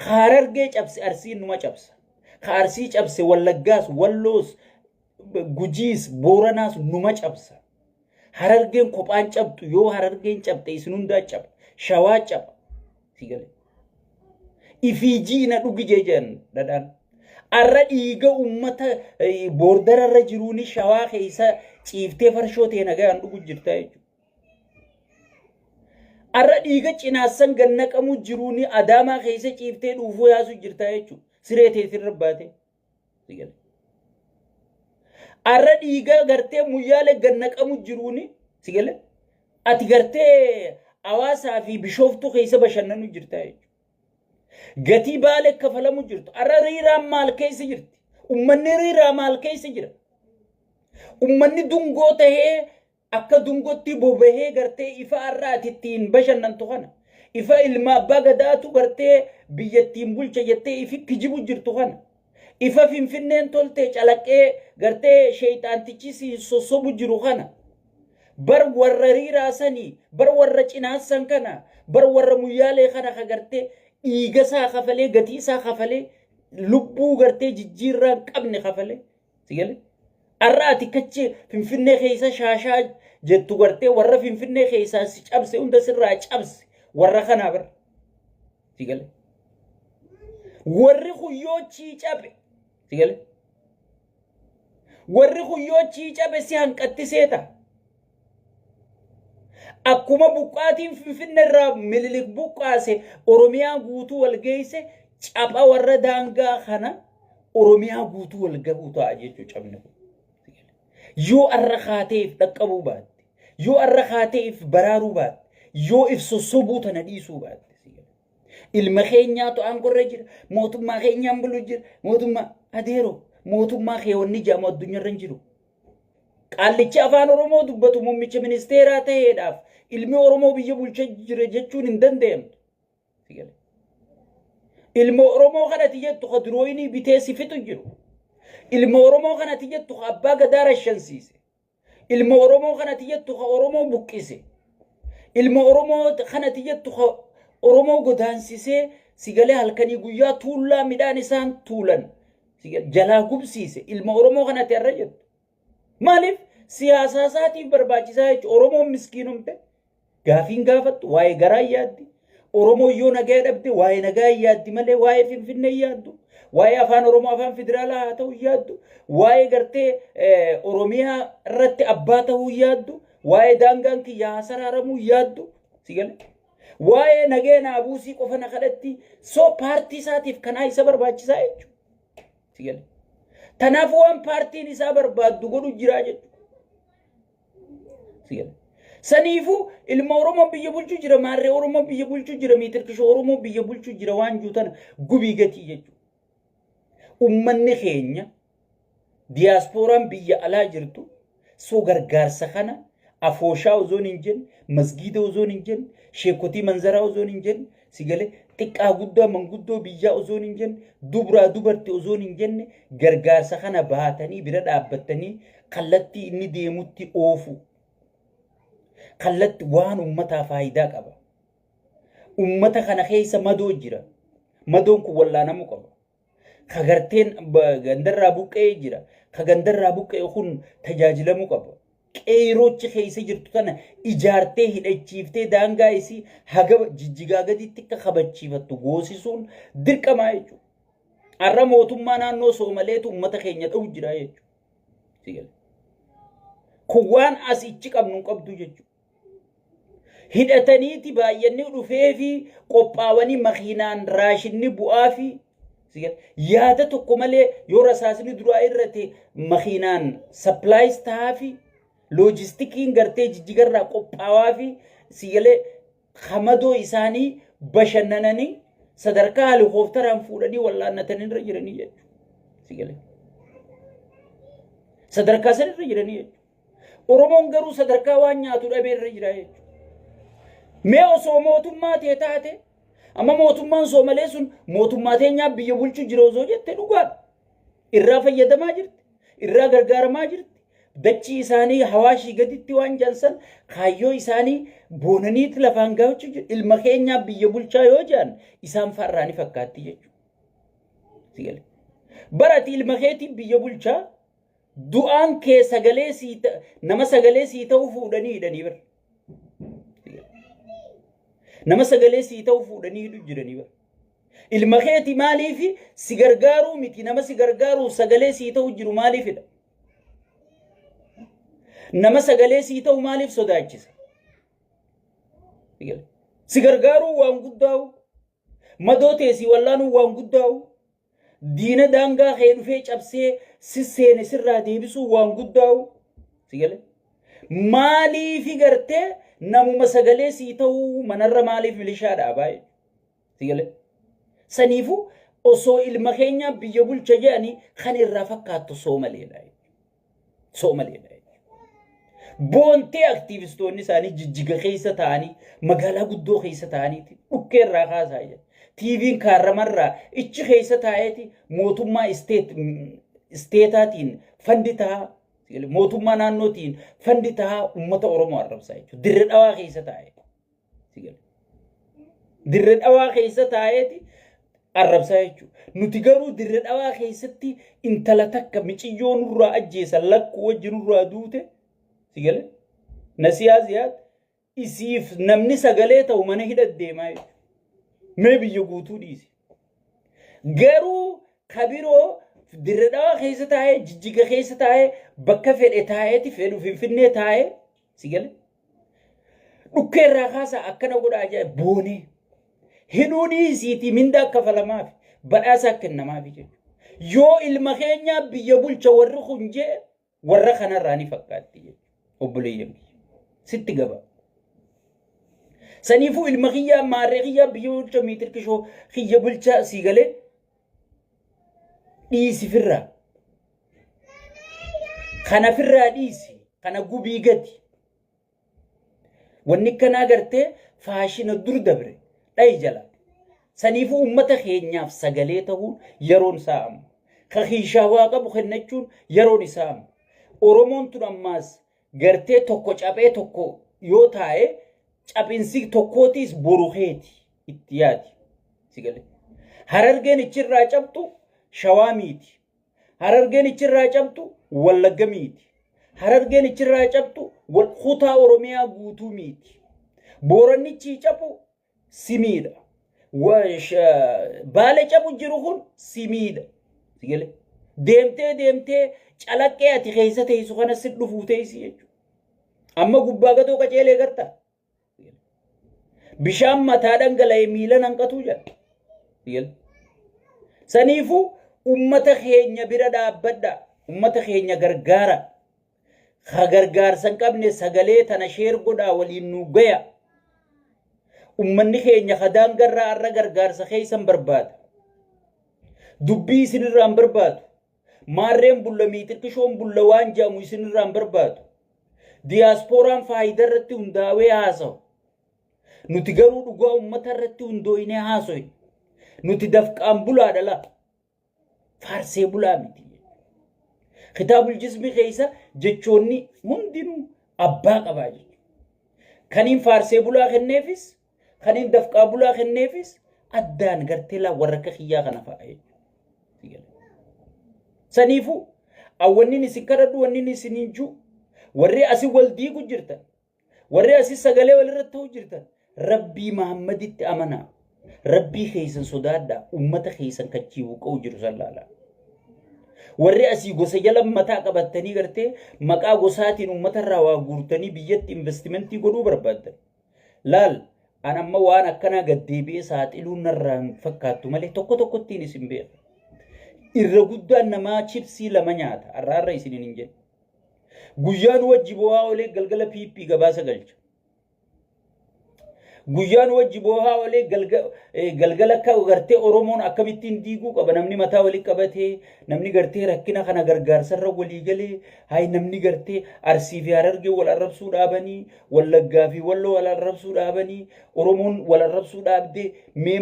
Ka Harargee cabse Arsiin numa cabsa. Ka Arsii cabse Wallaggaas, Walloos, Gujiis, Booranaas numa cabsa. Harargeen kophaan cabxu yoo Harargeen cabxe isin hundaa caba. Shawaa caba. Si galee. Ifii jiina dhugi jee jedhan dhadhaan. Arra dhiiga ummata boordara irra jiruuni shawaa keessa ciiftee farshoo ta'e nagayaan dhugu jirta jechuudha. Arra dhiiga cinaassan gad naqamu jiruuni adaamaa keessa ciiftee dhuufuu yaasu jirta jechuudha. Siree teetirra baatee. Arra dhiiga gartee muyyaale gad naqamu jiruuni si gale ati gartee hawaasaa fi bishooftuu keessa bashannanu jirta jechuudha. Gatii baale kafalamu jirtu. Arra riiraan maal keessa jirti? Ummanni riiraa maal keessa jira? Ummanni dungoo tahee Akka dungotti bobahee gartee ifa har'a ati ittiin bashannantu kana. Ifa ilma abbaa gadaatu gartee biyya ittiin bulcha jettee ifi kijibu jirtu kana. Ifa Finfinneen tolte calaqqee gartee sheeyxaantichi si sossobu jiru kana. Bar warra riiraa sanii, bar warra cinaassan kana, bar warra muyyaalee kana ka gartee dhiiga isaa kafalee gatii isaa kafalee lubbuu gartee jijjiirraa hin qabne kafalee. Si galee? Har'a ati kachi Finfinnee keessa shaashaa jettu gartee warra Finfinnee keessaa si cabse hunda sirraa cabse warra kanaa bara. Si galee? Warri kun yoo chii cabe si galee? Warri kun yoo chii cabe si hanqatti seeta. Akkuma buqqaatiin Finfinnee irraa Minilik buqqaase Oromiyaa guutuu wal geesse capha warra daangaa kana Oromiyaa guutuu wal gahuu ta'a jechuudha cabni kun. Yoo arra kaatee if dhaqqabuu baatte, yoo arra kaatee if baraaruu baatte, yoo if sossobuu tana dhiisuu baatte. Ilma keenyaatu aangorra jira, mootummaa keenyaan bulu jira, mootummaa adeeroo mootummaa kee wanni jedhamu addunyaarra hin jiru. Qaallichi afaan Oromoo dubbatu muummicha ministeeraa ta'eedhaaf ilmi Oromoo biyya bulcha jira jechuun hin danda'amtu. Ilma Oromoo kanati jettu ka durooyinii bitee si fixu jiru. Ilma Oromoo kanati jettu ka abbaa gadaa rashansiise. Ilma Oromoo kanati jettu ka Oromoo buqqise. Ilma Oromoo kanati jettu ka Oromoo godaansisee sigalee halkanii guyyaa tuullaa midhaan isaan tuulan jalaa gubsiise ilma Oromoo kanatti har'a jettu. Maaliif siyaasaa isaatiif barbaachisaa jechuudha. Oromoon miskiinomte gaafiin gaafattu waa'ee garaa yaaddi. Oromoon yoo nagaa dhabde waa'ee nagaa yaaddi malee waa'ee Finfinnee yaaddu. Waa'ee afaan Oromoo afaan federaalaa haa ta'u yaaddu. Waa'ee gartee Oromiyaa irratti abbaa ta'uu yaaddu. Waa'ee daangaan kiyya haa saraaramuu yaaddu. Si galee? Waa'ee nagaya naa buusii qofa na kadhatti. So paartii isaatiif kanaa isa barbaachisaa jechuudha. Si galee? Tanaaf waan paartiin isaa barbaaddu godhu jiraa jechuudha. Si galee? Saniifuu ilma Oromoo biyya bulchuu jira, maarree Oromoo biyya bulchuu jira, miitirkishoo Oromoo biyya bulchuu jira waan jiru tana gubii gatii jechuudha. Ummanni keenya diyaaspooraan biyya alaa jirtu soo gargaarsa kana afooshaa osoon hin jenne, masgiida osoon hin jenne, sheekotii manzaraa osoon hin jenne, si galee xiqqaa guddaa manguddoo biyyaa osoon hin jenne, dubraa dubarti osoon hin jenne gargaarsa kana baatanii bira dhaabbattanii kallattii inni deemutti oofu. Kallatti waan ummataa faayidaa qaba. Ummata kana keessa madoo jira. Madoon kun wallaanamuu qaba. Ka garteen gandarraa buqqa'ee jira. Ka gandarraa buqqa'e kun tajaajilamuu qaba. Qeeroochi keessa jirtu tana ijaartee hidhachiiftee daangaa isii haga jijjigaa gaditti akka kabachiifattu goosisuun dirqamaa jechuudha. Har'a mootummaa naannoo Soomaleetu uummata keenya dha'u jira jechuudha. Kun waan as ichi qabnu hin qabdu jechuudha. Hidhataniiti baay'anni dhufeefi qophaawanii makiinaan raashinni bu'aafi yaada tokko malee yoo rasaasni duraa irrate makiinaan sappilaayis ta'aafi loojistikiin gartee jijjigarraa qophaawaafi sigalee hamadoo isaanii bashannananii sadarkaa halikooftaraan fuudhanii wallaannatanii irra jiranii jechuudha. Sigalee sadarkaa san irra jiranii jechuudha. Oromoon garuu sadarkaa waan nyaatu dhabee irra jira jechuudha. Mee osoo mootummaa tee taate amma mootummaan Soomalee sun mootummaa teenyaa biyya bulchu jira osoo jette dhugaadha. Irraa fayyadamaa jirti. Irraa gargaaramaa jirti. Dachii isaanii Hawaashii gaditti waan jedhan san kaayyoo isaanii boonaniiti lafaan gaafachuu jiru. Ilma keenyaa biyya bulchaa yoo jedhan isaan farraa ni fakkaatti jechuudha. Barati ilma keetii biyya bulchaa, du'aan kee sagalee sii nama sagalee sii ta'u fuudhanii hidhanii bara. Nama sagalee sii ta'u fuudhanii hidhu jiranii bara. Ilma keeti maaliif si gargaaruu miti, nama si gargaaruuf sagalee sii ta'u jiru maaliifidha? Nama sagalee sii ta'u maaliif sodaachisa? Si gargaaruu waan guddaa'u, madoo teessii wallaanuu waan guddaa'u, diina daangaa kee dhufee cabsee si seene sirraa deebisuu waan guddaa'u. Si galee? Maaliifi gartee namuma sagalee sii ta'uu manarra maaliif milishaa dhaabaa jechuudha? Si galee? Saniifuu osoo ilma keenyaa biyya bulcha jedhanii kan irraa fakkaattu soomaleedha. Soomaleedha. Boontee aktiivistoonni isaanii Jijjiga keessa ta'anii, magaalaa guddoo keessa ta'aniiti dhukkee irraa kaasaa jiran. TV'n kaarramarraa ichi keessa taa'eeti mootummaa isteetaatiin fund tahaa, mootummaa naannootiin fund tahaa uummata Oromoo arrabsaa jechuudha. Dirre Dhawaa keessa taa'ee. Dirre Dhawaa keessa taa'eeti arrabsaa jechuudha. Nuti garuu Dirre Dhawaa keessatti intala takka miciyyoo nurraa ajjeesan, lakkuu wajji nurraa duute, si gale, Nasiyaa Ziyaad, isiif namni sagalee ta'u mana hidha deemaa jechuudha. Mee biyya guutuu dhiisi. Garuu kabiroo Dirre Dhawaa keessa taa'ee, Jijjiga keessa taa'ee, bakka fedhe taa'eeti, fedhu Finfinnee taa'ee, si gale, dhukkee irraa kaasaa akkana godhaa jee boonee hidhuu dhiisiitii mindaa kafalamaaf badhaasaa kennamaaf jechuudha. Yoo ilma keenyaa biyya bulcha warri kun jee warra kanarraa ni fakkaatti jechuudha. Obboleeyyan kiyya sitti gaba. Saniifuu ilma kiyyaa, maarree kiyyaa biyya bulcha, miitir kishoo kiyya bulchaa, sii galee, dhiisi firraa. Kana firraa dhiisi. Kana gubii gadi. Wanni akkanaa gartee faashina dur dabre dhayi jala. Saniifuu uummata keenyaaf sagalee ta'uun yeroon isaa amma. Ka kiishaa waa qabu kennachuun yeroon isaa amma. Oromoon tun ammaas gartee tokko caphee tokko yoo taa'e, caphinsi tokkootiis boru keeti itti yaadi. Si galee. Harargeen ichirraa cabxu Shawaa miiti. Harargeen ichirraa cabxu Wallagga miiti. Harargeen ichirraa cabxu kutaa Oromiyaa guutuu miiti. Boorannichi cabu simiidha. Baale cabu jiru kun simiidha. Si galee. Deemtee deemtee calaqqee ati keessa teessu kana si dhufuu teessi jechuudha. Amma gubbaa gadoo qaceelee garta. Bishaan mataa dhangala'e miila nanqatuu jedha. Si galee. Saniifuu ummata keenya bira dhaabbadha. Ummata keenya gargaara. Ka gargaarsa hin qabne sagalee tana share godhaa, waliin nu gaya. Ummanni keenya ka daangarraa har'a gargaarsa keessan barbaada. Dubbii isinirraa hin barbaadu. Maarreen bulla, miixirqishoon bulla waan jedhamu isinirraa hin barbaadu. Diyaaspooraan faayidaa irratti hundaa'ee haasawu. Nuti garuu dhugaa uummata irratti hundooyinee haasoyne. Nuti dafqaan bulaadha laa. Faarsee bulaa miti. Kitaabul jismi keessa jechoonni hundinuu abbaa qabaa jechuudha. Kaniin faarsee bulaa kenneefis, kaniin dafqaa bulaa kenneefis addaan gartee laa warra akka kiyyaa kana fa'a jechuudha. Saniifuu awwannin isin kadhadhu, wannin isin hin jiru, warri asii wal diigu jirtan, warri asii sagalee walirratti ta'u jirtan, Rabbii Muhammaditti amanaa. Rabbii keessan sodaadhaa, ummata keessan kachii buqqa'u jiru san laalaa. Warri asii gosa jala mataa qabattanii gartee maqaa gosaatiin ummata irraa waa guurtanii biyyatti investimentii godhuu barbaaddan. Laal, an amma waan akkanaa gaddeebi'ee saaxiluun narraa hin fakkaattu malee tokko tokkottiin isin beeka. Irra guddaan namaa chipsii lama nyaata, har'a har'a isiniin hin jedhu. Guyyaan wajji bo'aa olee galgala PP gabaasa galcha. Guyyaan wajji boohaa olee galgala akka gartee Oromoon akkamittiin diiguu qaba namni mataa walii qabatee namni gartee rakkina kana gargaarsarra walii galee hay namni gartee Arsii fi Harargee wal arrabsuu dhaabanii Wallaggaa fi Walloo wal arrabsuu dhaabanii Oromoon wal arrabsuu dhaabdee mee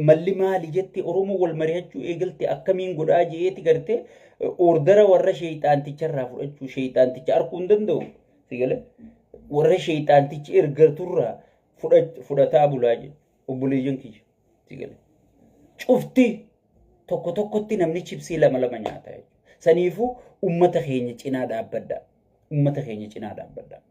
malli maali jette Oromoon wal mari'achuu eegalte akkamiin godhaa je'eeti gartee oordara warra sheeyxaanticharraa fudhachuu sheeyxaanticha arkuu hin danda'u. Si galee warra sheeyxaantichi ergaturraa fudhataa bulaa jechuudha. Obboleeyyan kiyya. Si galee cufti tokko tokkotti namni chipsii lama lama nyaata jechuudha. Saniifuu ummata keenya cinaa dhaabbadhaa. Ummata keenya cinaa dhaabbadhaa.